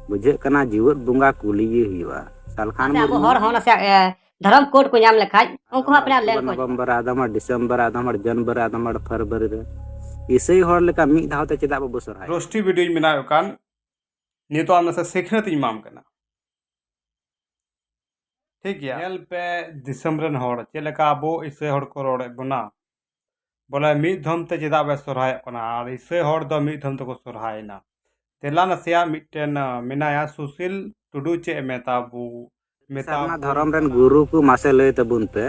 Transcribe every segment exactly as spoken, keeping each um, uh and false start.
ᱵᱩᱡᱷᱟᱹᱜ ᱠᱟᱱᱟ ᱡᱤᱣᱮᱫ ᱵᱚᱸᱜᱟ ᱠᱩᱞᱤ ᱜᱮ ᱦᱩᱭᱩᱜᱼᱟ᱾ ᱥᱟᱞᱠᱷᱟᱱ ᱥᱮ ᱟᱵᱚ ᱢᱩᱨᱢᱩ ᱦᱚᱲ ᱦᱚᱸ ᱱᱟᱥᱮᱭᱟᱜ, ᱮ, ᱫᱷᱚᱨᱚᱢ ᱠᱳᱰ ᱠᱚ ᱧᱟᱢ ᱞᱮᱠᱷᱟᱡ ᱩᱱᱠᱩ ᱦᱚᱸ ᱟᱯᱱᱟᱨ ᱞᱮᱱ ᱠᱚ ᱦᱤᱡᱩᱜᱼᱟ᱾ ᱱᱚᱵᱷᱮᱢᱵᱚᱨ, ᱟᱫᱚᱢ ᱦᱚᱲ ᱰᱤᱥᱮᱢᱵᱚᱨ, ᱟᱫᱚᱢ ᱦᱚᱲ ᱡᱟᱱᱩᱣᱟᱨᱤ, ᱟᱫᱚᱢ ᱦᱚᱲ ᱯᱷᱮᱵᱽᱨᱩᱣᱟᱨᱤ ᱨᱮ᱾ ᱤᱥᱟᱹᱭ ᱦᱚᱲ ᱞᱮᱠᱟ ᱢᱤᱫ ᱫᱷᱟᱣ ᱛᱮ ᱪᱮᱫᱟᱜ ᱵᱟᱵᱚ ᱥᱚᱨᱦᱟᱭᱚᱜ? ᱨᱳᱥᱴᱤ ᱵᱷᱤᱰᱤᱭᱳᱧ ᱵᱮᱱᱟᱣᱮᱫ ᱠᱟᱱ, ᱱᱤᱛᱚᱜ ᱟᱢ ᱱᱟᱥᱮ ᱥᱤᱠᱷᱱᱟᱹᱛ ᱤᱧ ᱮᱢᱟᱢ ᱠᱟᱱᱟ᱾ ᱴᱷᱤᱠ ᱜᱮᱭᱟ, ᱧᱮᱞ ᱯᱮ, ᱫᱤᱥᱚᱢ ᱨᱮᱱ ᱦᱚᱲ, ᱪᱮᱫ ᱞᱮᱠᱟ ᱟᱵᱚ ᱤᱥᱟᱹᱭ ᱦᱚᱲ ᱠᱚ ᱨᱚᱲᱮᱫ ᱵᱚᱱᱟ, ᱵᱚᱞᱮ ᱢᱤᱫ ᱫᱷᱚᱢ ᱛᱮ ᱪᱮᱫᱟᱜ ᱵᱚ ᱥᱚᱨᱦᱟᱭᱚᱜ ᱠᱟᱱᱟ ᱟᱨ ᱤᱥᱟᱹᱭ ᱦᱚᱲ ᱫᱚ ᱢᱤᱫ ᱫᱷᱚᱢ ᱛᱮᱠᱚ ᱥᱚᱨᱦᱟᱭᱮᱱᱟ᱾ ᱛᱮᱞᱟ ᱱᱟᱥᱮᱭᱟᱜ ᱢᱤᱫᱴᱮᱱ, ᱟᱸ, ᱢᱮᱱᱟᱭᱟ ᱥᱩᱥᱤᱞ ᱴᱩᱰᱩ, ᱪᱮᱫ ᱮ ᱢᱮᱛᱟ ᱵᱚ-, ᱢᱮᱛᱟ ᱥᱟᱨᱱᱟ ᱵᱚᱱ ᱫᱷᱚᱨᱚᱢ ᱨᱮᱱ ᱠᱟᱱᱟ᱾ ᱜᱩᱨᱩ ᱠᱚ ᱢᱟᱥᱮ ᱞᱟᱹᱭ ᱛᱟᱵᱚᱱ ᱯᱮ,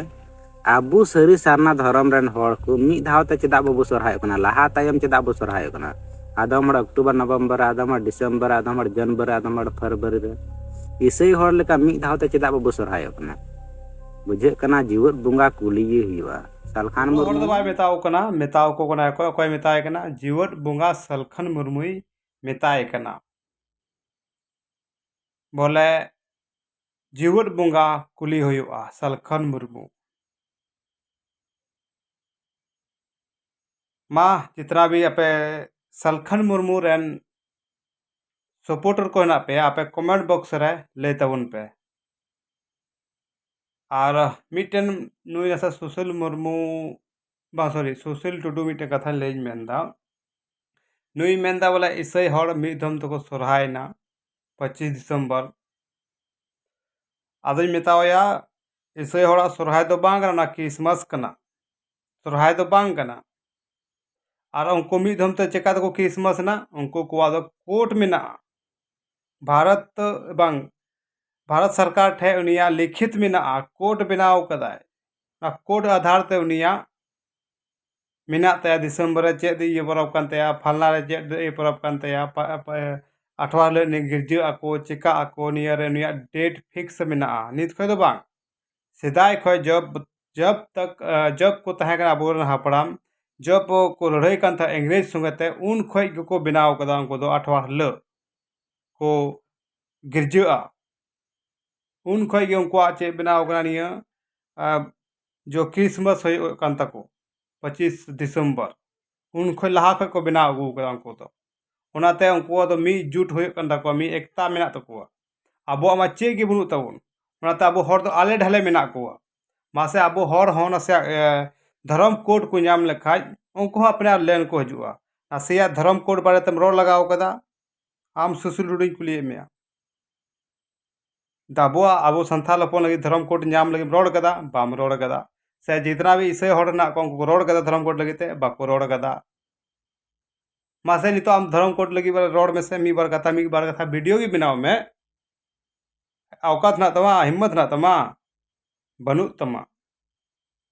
ᱟᱵᱚ ᱥᱟᱹᱨᱤ ᱥᱟᱨᱱᱟ ᱫᱷᱚᱨᱚᱢ ᱨᱮᱱ ᱦᱚᱲ ᱠᱚ ᱢᱤᱫ ᱫᱷᱟᱣ ᱛᱮ ᱪᱮᱫᱟᱜ ᱵᱟᱵᱚ ᱥᱚᱨᱦᱟᱭᱚᱜ ᱠᱟᱱᱟ? ᱞᱟᱦᱟ ᱛᱟᱭᱚᱢ ᱪᱮᱫᱟᱜ ᱵᱚ ᱥᱚᱨᱦᱟᱭᱚᱜ ᱠᱟᱱᱟ? ᱟᱫᱚᱢ ᱦᱚᱲ ᱚᱠᱴᱳᱵᱚᱨ, ᱱᱚᱵᱷᱮᱢᱵᱚᱨ, ᱟᱫᱚᱢ ᱦᱚᱲ ᱰᱤᱥᱮᱢᱵᱚᱨ, ᱟᱫᱚᱢ ᱦᱚᱲ ᱡᱟᱱᱩᱣᱟᱨᱤ, ᱟᱫᱚᱢ ᱦᱚᱲ ᱯᱷᱮᱵᱽᱨᱩᱣᱟᱨᱤ ᱨᱮ᱾ ᱤᱥᱟᱹᱭ ᱦᱚᱲ ᱞᱮᱠᱟ ᱢᱤᱫ ᱫᱷᱟᱣ ᱛᱮ ᱪᱮᱫᱟᱜ ᱵᱟᱵᱚ ᱥᱚᱨᱦᱟᱭᱚᱜ ᱠᱟᱱᱟ? ᱵᱩᱡᱷᱟᱹᱜ ᱠᱟᱱᱟ ᱡᱤᱣᱮᱫ ᱵᱚᱸᱜᱟ ᱠᱩᱞᱤ ᱜᱮ ᱦᱩᱭᱩᱜᱼᱟ᱾ ᱥᱟᱞᱠᱷᱟᱱ ᱜᱩᱨᱩ ᱦᱚᱲ ᱫᱚ ᱢᱩᱨᱢᱩ᱾ ᱵᱟᱭ ᱢᱮᱛᱟᱣ ᱠᱟᱱᱟ, ᱢᱮᱛᱟᱣ ᱠᱚ ᱠᱟᱱᱟ ᱚᱠᱚᱭ, ᱚᱠᱚᱭ ᱢᱮᱛᱟᱭ ᱠᱟᱱᱟ? ᱡᱤᱣᱮᱫ ᱵᱚᱸᱜᱟ ᱥᱟᱞᱠᱷᱟᱱ ᱢᱩᱨᱢᱩᱭ ᱢᱮᱛᱟᱭ ᱠᱟᱱᱟ᱾ ᱵᱚᱞᱮ ᱡᱤᱣᱮᱫ ᱵᱚᱸᱜᱟ ᱠᱩᱞᱤ ᱦᱩᱭᱩᱜᱼᱟ ᱥᱟᱞᱠᱷᱟᱱ ᱢᱩᱨᱢᱩ᱾ ᱢᱟ ᱡᱤᱛᱱᱟ ᱵᱷᱤ ᱟᱯᱮ ᱥᱟᱞᱠᱷᱟᱱ ᱢᱩᱨᱢᱩ ᱨᱮᱱ supporter ᱠᱚ ᱦᱮᱱᱟᱜ ᱯᱮᱭᱟ, ᱟᱯᱮ comment box ᱨᱮ ᱞᱟᱹᱭ ᱛᱟᱵᱚᱱ ᱯᱮ᱾ ᱟᱨ ᱢᱤᱫᱴᱮᱱ ᱱᱩᱭ ᱱᱟᱥᱮ ᱥᱩᱥᱤᱞ ᱢᱩᱨᱢᱩ, ᱵᱟᱝ, sorry, ᱥᱩᱥᱤᱞ ᱴᱩᱰᱩ ᱢᱤᱫᱴᱮᱱ ᱠᱟᱛᱷᱟᱧ ᱞᱟᱹᱭᱟᱹᱧ ᱢᱮᱱᱫᱟ᱾ ᱱᱩᱭ ᱢᱮᱱᱫᱟ ᱵᱚᱞᱮ ᱤᱥᱟᱹᱭ ᱦᱚᱲ ᱢᱤᱫ ᱫᱷᱚᱢ ᱛᱮᱠᱚ ᱥᱚᱨᱦᱟᱭᱮᱱᱟ ᱯᱚᱸᱪᱤᱥ ᱰᱤᱥᱮᱢᱵᱚᱨ᱾ ᱟᱫᱚᱧ ᱢᱮᱛᱟᱣᱟᱭᱟ, ᱤᱥᱟᱹᱭ ᱦᱚᱲᱟᱜ ᱥᱚᱨᱦᱟᱭ ᱫᱚ ᱵᱟᱝ ᱠᱟᱱᱟ, ᱚᱱᱟ ᱠᱨᱤᱥᱢᱟᱥ ᱠᱟᱱᱟ, ᱥᱚᱨᱦᱟᱭ ᱫᱚ ᱵᱟᱝ ᱠᱟᱱᱟ᱾ ᱟᱨ ᱩᱱᱠᱩ ᱢᱤᱫ ᱫᱷᱚᱢ ᱛᱮ ᱪᱮᱠᱟ ᱛᱮᱠᱚ ᱠᱨᱤᱥᱢᱟᱥ ᱮᱱᱟ? ᱩᱱᱠᱩ ᱠᱚᱣᱟᱜ ᱫᱚ ᱠᱳᱰ ᱢᱮᱱᱟᱜᱼᱟ, ᱵᱷᱟᱨᱚᱛ ᱵᱟᱝ, ᱵᱷᱟᱨᱚᱛ ᱥᱚᱨᱠᱟᱨ ᱴᱷᱮᱱ ᱩᱱᱤᱭᱟᱜ ᱞᱤᱠᱷᱤᱛ ᱢᱮᱱᱟᱜᱼᱟ, ᱠᱳᱰ ᱵᱮᱱᱟᱣ ᱠᱟᱫᱟᱭ᱾ ᱚᱱᱟ ᱠᱳᱰ ᱟᱫᱷᱟᱨ ᱛᱮ ᱩᱱᱤᱭᱟᱜ ᱢᱮᱱᱟᱜ ᱛᱟᱭᱟ, ᱰᱤᱥᱮᱢᱵᱚᱨ ᱨᱮ ᱪᱮᱫ ᱤᱭᱟᱹ ᱯᱚᱨᱚᱵᱽ ᱠᱟᱱ ᱛᱟᱭᱟ, ᱯᱷᱟᱞᱱᱟ ᱨᱮ ᱪᱮᱫ ᱤᱭᱟᱹ ᱯᱚᱨᱚᱵᱽ ᱠᱟᱱ ᱛᱟᱭᱟ, ᱯᱟ-, ᱯᱟ-, ᱟᱴᱷᱣᱟᱨ ᱦᱤᱞᱳᱜ ᱩᱱᱤ ᱜᱤᱨᱡᱟᱹᱜ ᱟᱠᱚ, ᱪᱮᱠᱟᱜ ᱟᱠᱚ, ᱱᱤᱭᱟᱹ ᱨᱮ ᱩᱱᱤᱭᱟᱜ date fix ᱢᱮᱱᱟᱜᱼᱟ᱾ ᱱᱤᱛ ᱠᱷᱚᱱ ᱫᱚ ᱵᱟᱝ, ᱥᱮᱫᱟᱭ ᱠᱷᱚᱱ ᱡᱚᱵ, ᱡᱚᱵ ᱛᱟᱠ, ᱟᱸ, ᱡᱚᱵ ᱠᱚ ᱛᱟᱦᱮᱸ ᱠᱟᱱᱟ ᱟᱵᱚᱨᱮᱱ ᱦᱟᱯᱲᱟᱢ, ᱡᱚᱵ ᱠᱚ ᱞᱟᱹᱲᱦᱟᱹᱭ ᱠᱟᱱ ᱛᱟᱦᱮᱸᱫ ᱤᱝᱨᱮᱡᱽ ᱥᱚᱸᱜᱮ ᱛᱮ, ᱩᱱ ᱠᱷᱚᱱ ᱜᱮᱠᱚ ᱵᱮᱱᱟᱣ ᱠᱟᱫᱟ ᱩᱱᱠᱩ ᱫᱚ ᱟᱴᱷᱣᱟᱨ ᱦᱤᱞᱳᱜ ᱠᱚ ᱜᱤᱨᱡᱟᱹᱜᱼᱟ᱾ ᱩᱱ ᱠᱷᱚᱱ ᱜᱮ ᱩᱱᱠᱩᱣᱟᱜ ᱪᱮᱫ ᱵᱮᱱᱟᱣ ᱠᱟᱱᱟ ᱱᱤᱭᱟᱹ, ᱟᱸ, ᱡᱚ ᱠᱨᱤᱥᱢᱟᱥ ᱦᱩᱭᱩᱜ ᱠᱟᱱ ᱛᱟᱠᱚ ᱯᱚᱸᱪᱤᱥ ᱰᱤᱥᱮᱢᱵᱚᱨ᱾ ᱩᱱ ᱠᱷᱚᱱ ᱞᱟᱦᱟ ᱠᱷᱚᱱ ᱠᱚ ᱵᱮᱱᱟᱣ ᱟᱹᱜᱩ ᱠᱟᱫᱟ ᱩᱱᱠᱩ ᱫᱚ᱾ ᱚᱱᱟᱛᱮ ᱩᱱᱠᱩᱣᱟᱜ ᱫᱚ ᱢᱤᱫ ᱡᱩᱴ ᱦᱩᱭᱩᱜ ᱠᱟᱱ ᱛᱟᱠᱚᱣᱟ, ᱢᱤᱫ ᱮᱠᱛᱟ ᱢᱮᱱᱟᱜ ᱛᱟᱠᱚᱣᱟ᱾ ᱟᱵᱚᱣᱟᱜ ᱢᱟ ᱪᱮᱫ ᱜᱮ ᱵᱟᱹᱱᱩᱜ ᱛᱟᱵᱚᱱ᱾ ᱚᱱᱟᱛᱮ ᱟᱵᱚ ᱦᱚᱲ ᱫᱚ ᱟᱞᱮ ᱰᱷᱟᱞᱮ ᱢᱮᱱᱟᱜ ᱠᱚᱣᱟ᱾ ᱢᱟᱥᱮ, ᱟᱵᱚ ᱦᱚᱲ ᱦᱚᱸ ᱱᱟᱥᱮᱭᱟᱜ, ᱮ, ᱫᱷᱚᱨᱚᱢ ᱠᱳᱰ ᱠᱚ ᱧᱟᱢ ᱞᱮᱠᱷᱟᱡ, ᱩᱱᱠᱩ ᱦᱚᱸ ᱟᱯᱱᱟᱨ ᱞᱮᱱ ᱠᱚ ᱦᱤᱡᱩᱜᱼᱟ᱾ ᱱᱟᱥᱮᱭᱟᱜ ᱫᱷᱚᱨᱚᱢ ᱠᱳᱰ ᱵᱟᱨᱮᱛᱮᱢ ᱨᱚᱲ ᱞᱟᱜᱟᱣ ᱠᱟᱫᱟ, ᱟᱢ ᱥᱩᱥᱤᱞ ᱴᱩᱰᱩᱧ ᱠᱩᱞᱤᱭᱮᱫ ᱢᱮᱭᱟ᱾ ᱟᱵᱚᱣᱟᱜ, ᱟᱵᱚ ᱥᱟᱱᱛᱟᱲ ᱦᱚᱯᱚᱱ ᱞᱟᱹᱜᱤᱫ ᱫᱷᱚᱨᱚᱢ ᱠᱳᱰ ᱧᱟᱢ ᱞᱟᱹᱜᱤᱫ ᱨᱚᱲ ᱠᱟᱫᱟ? ᱵᱟᱢ ᱨᱚᱲ ᱠᱟᱫᱟ᱾ ᱥᱮ ᱡᱤᱛᱱᱟ ᱵᱷᱤ ᱤᱥᱟᱹᱭ ᱦᱚᱲ ᱦᱮᱱᱟᱜ ᱠᱚᱣᱟ, ᱩᱱᱠᱩ ᱠᱚ ᱨᱚᱲ ᱠᱟᱫᱟ ᱫᱷᱚᱨᱚᱢ ᱠᱳᱰ ᱞᱟᱹᱜᱤᱫ ᱛᱮ? ᱵᱟᱠᱚ ᱨᱚᱲ ᱠᱟᱫᱟ᱾ ᱢᱟᱥᱮ, ᱱᱤᱛᱚᱜ ᱟᱢ ᱫᱷᱚᱨᱚᱢ ᱠᱳᱰ ᱞᱟᱹᱜᱤᱫ ᱵᱟᱨ ᱨᱚᱲ ᱢᱮᱥᱮ, ᱢᱤᱫ ᱵᱟᱨ ᱠᱟᱛᱷᱟ, ᱢᱤᱫ ᱵᱟᱨ ᱠᱟᱛᱷᱟ ᱵᱷᱤᱰᱤᱭᱳ ᱜᱮ ᱵᱮᱱᱟᱣ ᱢᱮ᱾ ᱚᱣᱠᱟᱛ ᱦᱮᱱᱟᱜ ᱛᱟᱢᱟ? ᱦᱤᱢᱢᱚᱛ ᱦᱮᱱᱟᱜ ᱛᱟᱢᱟ? ᱵᱟᱹᱱᱩᱜ ᱛᱟᱢᱟ᱾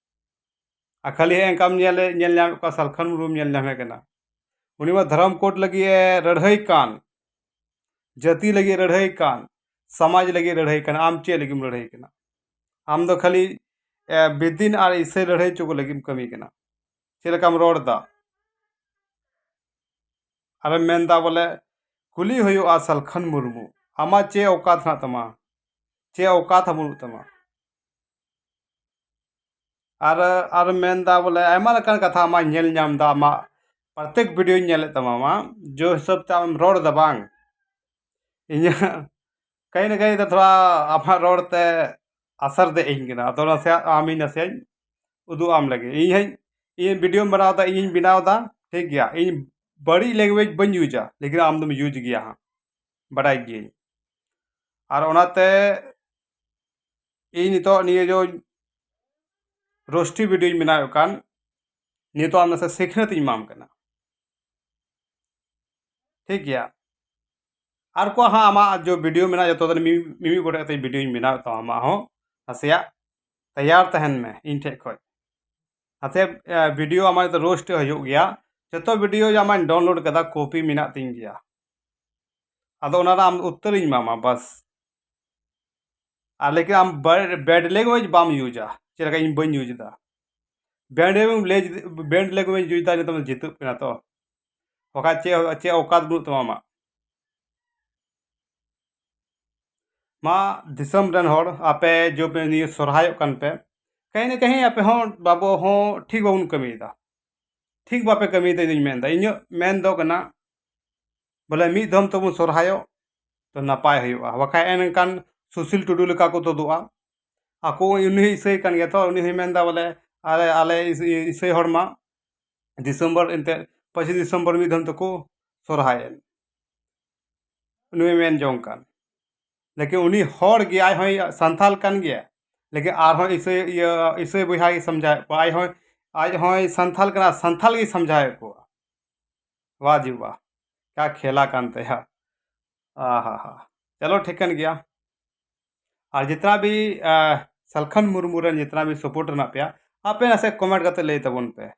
ᱟᱨ ᱠᱷᱟᱹᱞᱤ ᱦᱮᱸ ᱚᱱᱠᱟᱢ ᱧᱮᱞ, ᱧᱮᱞ ᱧᱟᱢᱮᱫ ᱠᱚᱣᱟ, ᱥᱟᱞᱠᱷᱟᱱ ᱢᱩᱨᱢᱩᱢ ᱧᱮᱞ ᱧᱟᱢᱮ ᱠᱟᱱᱟ᱾ ᱩᱱᱤ ᱢᱟ ᱫᱷᱚᱨᱚᱢ ᱠᱳᱰ ᱞᱟᱹᱜᱤᱫ ᱮ ᱞᱟᱹᱲᱦᱟᱹᱭ ᱠᱟᱱ, ᱡᱟᱹᱛᱤ ᱞᱟᱹᱜᱤᱫ ᱞᱟᱹᱲᱦᱟᱹᱭ ᱠᱟᱱ, ᱥᱚᱢᱟᱡᱽ ᱞᱟᱹᱜᱤᱫ ᱞᱟᱹᱲᱦᱟᱹᱭ ᱠᱟᱱᱟ᱾ ᱟᱢ ᱪᱮᱫ ᱞᱟᱹᱜᱤᱫ ᱮᱢ ᱞᱟᱹᱲᱦᱟᱹᱭ ᱠᱟᱱᱟ? ᱟᱢ ᱫᱚ ᱠᱷᱟᱹᱞᱤ, ᱮ, ᱵᱮᱫᱤᱱ ᱟᱨ ᱤᱥᱟᱹᱭ ᱞᱟᱹᱲᱦᱟᱹᱭ ᱦᱚᱪᱚ ᱠᱚ ᱞᱟᱹᱜᱤᱫ ᱮᱢ ᱠᱟᱹᱢᱤ ᱠᱟᱱᱟ᱾ ᱪᱮᱫ ᱞᱮᱠᱟᱢ ᱨᱚᱲ ᱮᱫᱟ? ᱟᱨᱮᱢ ᱢᱮᱱᱫᱟ ᱵᱚᱞᱮ, ᱠᱩᱞᱤ ᱦᱩᱭᱩᱜᱼᱟ ᱥᱟᱞᱠᱷᱟᱱ ᱢᱩᱨᱢᱩ, ᱟᱢᱟᱜ ᱪᱮᱫ ᱚᱣᱠᱟᱛ ᱦᱮᱱᱟᱜ ᱛᱟᱢᱟ? ᱪᱮᱫ ᱚᱣᱠᱟᱛ ᱦᱚᱸ ᱵᱟᱹᱱᱩᱜ ᱛᱟᱢᱟ᱾ ᱟᱨ, ᱟᱨ ᱢᱮᱱᱫᱟ ᱵᱚᱞᱮ, ᱟᱭᱢᱟ ᱞᱮᱠᱟᱱ ᱠᱟᱛᱷᱟ ᱟᱢᱟᱜ ᱧᱮᱞ ᱧᱟᱢ ᱮᱫᱟ, ᱟᱢᱟᱜ ᱯᱨᱚᱛᱮᱠ ᱵᱷᱤᱰᱤᱭᱳᱧ ᱧᱮᱞᱮᱫ ᱛᱟᱢᱟ, ᱟᱢᱟᱜ ᱡᱚ ᱦᱤᱥᱟᱹᱵ ᱛᱮ ᱟᱢᱮᱢ ᱨᱚᱲ ᱮᱫᱟ ᱵᱟᱝ? ᱤᱧᱟᱹᱜ ᱠᱟᱹᱦᱤ ᱱᱟ ᱠᱟᱹᱦᱤ ᱫᱚ ᱛᱷᱚᱲᱟ ᱟᱢᱟᱜ ᱨᱚᱲ ᱛᱮ ᱟᱥᱟᱨ ᱫᱮᱡ ᱟᱹᱧ ᱠᱟᱱᱟ᱾ ᱟᱫᱚ ᱱᱟᱥᱮᱭᱟᱜ ᱟᱢᱤᱧ ᱱᱟᱥᱮᱭᱟᱜ ᱤᱧ ᱩᱫᱩᱜ ᱟᱢ ᱞᱟᱹᱜᱤᱫ᱾ ᱤᱧ ᱦᱚᱸᱧ, ᱤᱧ ᱵᱷᱤᱰᱤᱭᱳᱧ ᱵᱮᱱᱟᱣ ᱮᱫᱟ, ᱤᱧᱤᱧ ᱵᱮᱱᱟᱣ ᱮᱫᱟ, ᱴᱷᱤᱠ ᱜᱮᱭᱟ᱾ ᱤᱧ ᱵᱟᱹᱲᱤᱡ ᱞᱮᱝᱜᱩᱭᱮᱡᱽ ᱵᱟᱹᱧ ᱤᱭᱩᱡᱟ, ᱞᱮᱠᱤᱱ ᱟᱢ ᱫᱚᱢ ᱤᱭᱩᱡᱽ ᱜᱮᱭᱟ ᱦᱟᱸᱜ, ᱵᱟᱰᱟᱭ ᱜᱤᱭᱟᱹᱧ᱾ ᱟᱨ ᱚᱱᱟᱛᱮ ᱤᱧ ᱱᱤᱛᱚᱜ ᱱᱤᱭᱟᱹ ᱡᱚ ᱨᱳᱥᱴᱤ ᱵᱷᱤᱰᱤᱭᱳᱧ ᱵᱮᱱᱟᱣᱮᱫ ᱠᱟᱱ, ᱱᱤᱛᱚᱜ ᱟᱢ ᱱᱟᱥᱮ ᱥᱤᱠᱷᱱᱟᱹᱛ ᱤᱧ ᱮᱢᱟᱢ ᱠᱟᱱᱟ, ᱴᱷᱤᱠ ᱜᱮᱭᱟ᱾ ᱟᱨ ᱠᱚ ᱦᱟᱸᱜ ᱟᱢᱟᱜ ᱡᱚ ᱵᱷᱤᱰᱤᱭᱳ ᱢᱮᱱᱟᱜᱼᱟ, ᱡᱚᱛᱚ ᱫᱤᱱ ᱢᱤ-, ᱢᱤᱢᱤᱫ ᱜᱚᱴᱮᱡ ᱠᱟᱛᱮ ᱵᱷᱤᱰᱤᱭᱳᱧ ᱵᱮᱱᱟᱣᱮᱫ ᱛᱟᱢᱟ, ᱟᱢᱟᱜ ᱦᱚᱸ ᱱᱟᱥᱮᱭᱟᱜ ᱛᱮᱭᱟᱨ ᱛᱟᱦᱮᱱ ᱢᱮ ᱤᱧ ᱴᱷᱮᱡ ᱠᱷᱚᱡ᱾ ᱱᱟᱥᱮ, ᱮ, ᱵᱷᱤᱰᱤᱭᱳ ᱟᱢᱟᱜ ᱡᱚᱛᱚ ᱨᱳᱥᱴ ᱦᱩᱭᱩᱜ ᱜᱮᱭᱟ, ᱡᱚᱛᱚ ᱵᱷᱤᱰᱤᱭᱳ ᱟᱢᱟᱜ ᱤᱧ ᱰᱟᱣᱩᱱᱞᱳᱰ ᱠᱟᱫᱟ, ᱠᱚᱯᱤ ᱢᱮᱱᱟᱜ ᱛᱤᱧ ᱜᱮᱭᱟ᱾ ᱟᱫᱚ ᱚᱱᱟ ᱨᱮ ᱟᱢ ᱩᱛᱛᱚᱨᱤᱧ ᱮᱢᱟᱢᱟ, ᱵᱟᱥ᱾ ᱟᱨ ᱞᱮᱠᱤᱱ ᱟᱢ ᱵᱮᱰ ᱞᱮᱝᱜᱩᱭᱮᱡᱽ ᱵᱟᱢ ᱤᱭᱩᱡᱟ, ᱪᱮᱫ ᱞᱮᱠᱟ ᱤᱧ ᱵᱟᱹᱧ ᱤᱭᱩᱡᱽ ᱮᱫᱟ᱾ Bed language, bed language use ᱮᱫᱟ, ᱱᱤᱛᱚᱜ ᱡᱤᱛᱩᱜ ᱠᱟᱱᱟ ᱛᱚ᱾ ᱵᱟᱠᱷᱟᱡ ᱪᱮᱫ, ᱪᱮᱫ ᱚᱣᱠᱟᱛ ᱵᱟᱹᱱᱩᱜ ᱛᱟᱢᱟ ᱟᱢᱟᱜ᱾ ᱢᱟ ᱫᱤᱥᱚᱢ ᱨᱮᱱ ᱦᱚᱲ, ᱟᱯᱮ ᱡᱚ ᱯᱮ ᱱᱤᱭᱟᱹ ᱥᱚᱨᱦᱟᱭᱚᱜ ᱠᱟᱱ ᱯᱮ, ᱠᱟᱹᱦᱤ ᱱᱟ ᱠᱟᱹᱦᱤ ᱟᱯᱮ ᱦᱚᱸ ᱵᱟᱵᱚ ᱦᱚᱸ ᱴᱷᱤᱠ ᱵᱟᱵᱚᱱ ᱠᱟᱹᱢᱤᱭᱮᱫᱟ, ᱴᱷᱤᱠ ᱵᱟᱯᱮ ᱠᱟᱹᱢᱤᱭᱮᱫᱟ᱾ ᱤᱧ ᱫᱚᱧ ᱢᱮᱱᱫᱟ, ᱤᱧᱟᱹᱜ ᱢᱮᱱ ᱫᱚ ᱠᱟᱱᱟ, ᱵᱚᱞᱮ ᱢᱤᱫ ᱫᱷᱚᱢ ᱛᱮᱵᱚᱱ ᱥᱚᱨᱦᱟᱭᱚᱜ, ᱛᱚ ᱱᱟᱯᱟᱭ ᱦᱩᱭᱩᱜᱼᱟ᱾ ᱵᱟᱠᱷᱟᱡ ᱮᱱᱠᱷᱟᱱ ᱥᱩᱥᱤᱞ ᱴᱩᱰᱩ ᱞᱮᱠᱟ ᱠᱚ ᱛᱩᱫᱩᱜᱼᱟ᱾ ᱟᱠᱚ ᱩᱱᱤ ᱦᱚᱸ ᱤᱥᱟᱹᱭ ᱠᱟᱱ ᱜᱮᱭᱟ, ᱛᱚ ᱩᱱᱤ ᱦᱚᱸᱭ ᱢᱮᱱᱫᱟ ᱵᱚᱞᱮ ᱟᱞᱮ, ᱟᱞᱮ ᱤᱥ-, ᱤᱥᱟᱹᱭ ᱦᱚᱲ ᱢᱟ ᱰᱤᱥᱮᱢᱵᱚᱨ ᱮᱱᱛᱮᱫ ᱯᱚᱸᱪᱤᱥ ᱰᱤᱥᱮᱢᱵᱚᱨ ᱢᱤᱫ ᱫᱷᱚᱢ ᱛᱮᱠᱚ ᱥᱚᱨᱦᱟᱭᱮᱱ, ᱩᱱᱤ ᱢᱮᱱ ᱡᱚᱝ ᱠᱟᱱ᱾ ᱞᱮᱠᱤᱱ ᱩᱱᱤ ᱦᱚᱲ ᱜᱮ ᱟᱡ ᱦᱚᱸᱭ ᱥᱟᱱᱛᱟᱞ ᱠᱟᱱ ᱜᱮᱭᱟ, ᱞᱮᱠᱤᱱ ᱟᱨᱦᱚᱸ ᱤᱥᱟᱹᱭ, ᱤᱭᱟᱹ, ᱤᱥᱟᱹᱭ ᱵᱚᱭᱦᱟ ᱜᱮ ᱥᱟᱢᱡᱷᱟᱣᱮᱫ ᱠᱚᱣᱟ, ᱟᱡ ᱦᱚᱸᱭ, ᱟᱡ ᱦᱚᱸᱭ ᱥᱟᱱᱛᱟᱞ ᱠᱟᱱᱟ, ᱥᱟᱱᱛᱟᱞ ᱜᱮ ᱥᱟᱢᱡᱷᱟᱣᱮᱫ ᱠᱚᱣᱟ᱾ ᱣᱟᱦ ᱡᱤ ᱣᱟᱦ, ᱠᱭᱟ ᱠᱷᱮᱞᱟ ᱠᱟᱱ ᱛᱟᱭᱟ᱾ ᱟᱦᱟ ᱦᱟ᱾ ᱪᱚᱞᱚ, ᱴᱷᱤᱠᱟᱹᱱ ᱜᱮᱭᱟ᱾ ᱟᱨ ᱡᱤᱛᱱᱟ ᱵᱷᱤ, ᱟ, ᱥᱟᱞᱠᱷᱟᱱ ᱢᱩᱨᱢᱩ ᱨᱮᱱ ᱡᱤᱛᱱᱟ ᱵᱷᱤ ᱥᱟᱯᱳᱨᱴ ᱨᱮ ᱢᱮᱱᱟᱜ ᱯᱮᱭᱟ, ᱟᱯᱮ ᱱᱟᱥᱮ ᱠᱚᱢᱮᱱᱴ ᱠᱟᱛᱮ ᱞᱟᱹᱭ ᱛᱟᱵᱚᱱ ᱯᱮ᱾